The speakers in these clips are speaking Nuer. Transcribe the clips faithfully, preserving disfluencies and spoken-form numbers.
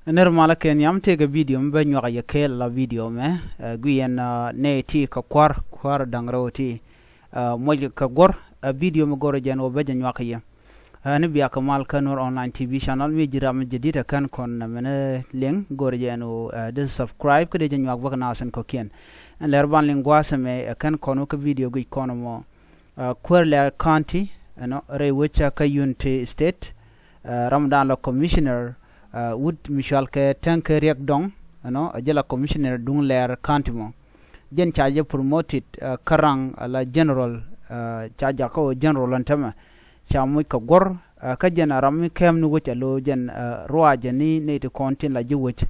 Nir malä kɛ nhiam tëëkɛ bidio mi bä nyuak a yɛ kɛɛl la bidio mɛ, ɛ, guiyɛn, ɛ, nɛy ti kɛ kua̱r, kua̱r da̱ŋ rɛw ti, ɛ, moc kɛ guɔ̱r, ɛ, bidio mi go̱rɛ jɛn wä bä jɛ nyuak yɛ. Ɛ, ni biak kɛ mal kä Nuer Online T V channel mi ji̱ ram mi jɛ di̱t ɛ kɛn kɔn nɛ mɛn liŋ go̱rɛ jɛn wä, ɛ, di subscribe kä dee jɛ nyuak bä kɛ nasin kɔkiɛn. Ɛn lɛr ban liŋ gua̱a̱th ɛmɛ ɛ kɛn kɔn wä kä bidio guic kɔn mɔ. Ɛ, kuäär lɛr county, ɛnɔ, rɛy wecä kä Unity State, ɛ, ram dan la commissioner, ɛ, wut mi cual kɛ Tɛŋkɛ Riɛk Dɔŋ, ɛnɔ, ɛ jɛ la commissioner duŋ lɛr county mɔ. Jɛn ca jɛ promoted, ɛ, kä raŋ, ɛ, la general, ɛ, ca jakä wä general ɛn tämɛ. Ca moc kɛ guɔ̱r, ɛ, kä jɛn a ram mi kɛm ni wec a lo jɛn, ɛ, ruacɛ ni nɛy ti kɔn tin la ji̱ wec.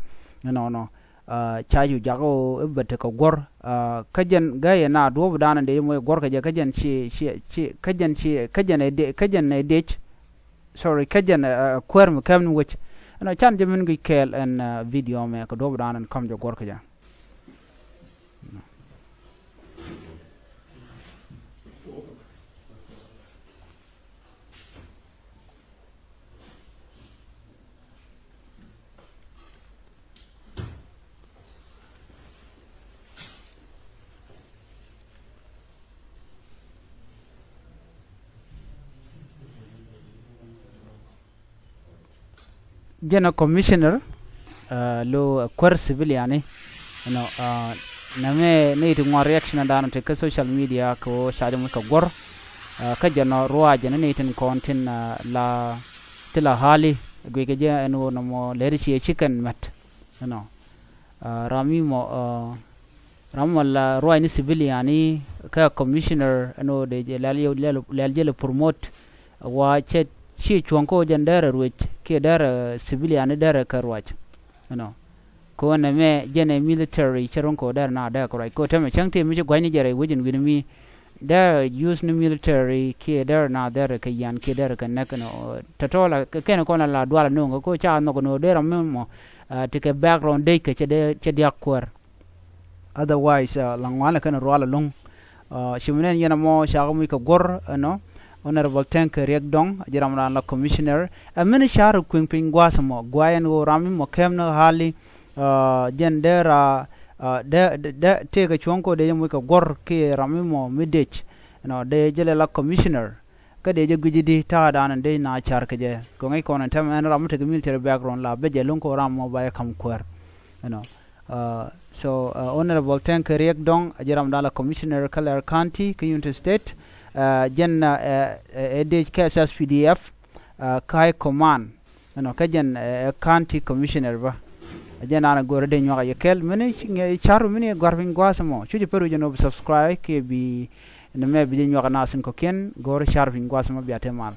Ɛnɔnɔ. Ɛ, ca cu jakä wä i̱ bä tekɛ guɔ̱r. Ɛ, kä jɛn gäyɛ na duɔ̱ɔ̱p dan in dee moc guɔ̱r kɛ jɛ kä jɛn ci, ci, ci, kä jɛn ci, kä jɛn ɛ de-, kä jɛn ɛ dec. Sorry, kä jɛn, ɛ, kuäär mi kɛm ni wec. Ɛnɔ can jɛ min guic kɛɛl ɛn, ɛ, bidio mɛ kɛ duɔ̱ɔ̱p dan in kɔm jɛ guɔ̱r kɛ jɛ. Jɛn a commissioner, ɛ, lo, ɛ, kuäär civilian ni, you know, ɛ, nɛmɛ ni ti ŋuan reaction dan ti kä social media kɛ wä ca jɛ moc kɛ guɔ̱r, ɛ, kä jɛn ɔ ruac jɛn ni tin kɔn tin, ɛ, la ti la hali guic kɛ jɛ ɛn wä nɔmɔ lɛri ciɛ ci kɛn mɛt, you know. Ɛ, ram mi mɔ, ɛ, ram mɔ la ruac ni civilian ni kä commissioner ɛn wä dee jɛ lɛl, lɛl, lɛl jɛ lɛ promote. Wa cɛ ci cuɔ̱ŋ kä jɛn derɛ ruec kiɛ derɛ civilian ni derɛ kɛ ruac. You know. Kɛ wä nɛmɛ jɛn ɛ military cɛ ro̱ŋ kɛ wä derɛ na derɛ kɛ ruac kɛ wä tɛmɛ cäŋ tëë mi ci gua̱cni jɛ rɛy wecin wi̱ni mi derɛ use ni military kiɛ derɛ na derɛ kɛ yian kiɛ derɛ kɛ nɛk, you know. Tɔ̱tɔ̱ la kɛn kɔn la dual no̱o̱ŋ kɛ wä ca nhɔk ni wä derɛ mi mɔ, ɛ, ti kɛ background dec kɛ cɛ diak kuäär. Otherwise, ɛ, la ŋuan lɛ kɛn rual ɛlɔ̱ŋ. Ɛ, ci mi nɛn yɛn ɛmɔ cakɛ muc kɛ guɔ̱r ɛnɔ. Honorable Tɛŋkɛ Riɛk Dɔŋ a ji̱ ram ran la commissioner. Ɛ mini car kueŋ piny gua̱a̱th ɛmɔ gua̱a̱th ɛn ɣöö ram mi mɔ kɛm ni ɣa̱li. Ɛ, jɛn dee ra, ɛ, dee, dee, dee tëëkɛ cuɔ̱ŋ kɔ dee jɛ muc kɛ guɔ̱r kiɛ ram mi mɔ mi dec. Ɛnɔ dee jɛ lɛ la commissioner. Kä dee jɛ gui̱ci di ta̱a̱ dan in dee na car kɛ jɛ kɛ ŋäc kɔn in tɛm ɛn ram mi tekɛ military background la bɛ jɛ luŋ kɔ ram mɔ ba jɛ kam kuäär. You know. Ɛ, so, ɛ, Honorable Tɛŋkɛ Riɛk Dɔŋ a ji̱ ram dan la commissioner kä Lɛr County kä Unity State. Ɛ, jɛn, ɛ, ɛ, ɛ dec kɛ S S P D F, ɛ, kä high command. You know, kä jɛn, ɛ, ɛ county commissioner bä. Ɛ jɛn an a go̱o̱rä dee nyuak a yɛ kɛl mini car mini gua̱r piny gua̱a̱th ɛmɔ cu jɛ pär wi̱c ɛn ɣöö bi subscribe kiɛ bi nɛmɛ bi jɛ nyuak a nath in kɔ̱kiɛn go̱o̱rä car piny gua̱a̱th ɛmɔ bia te mal.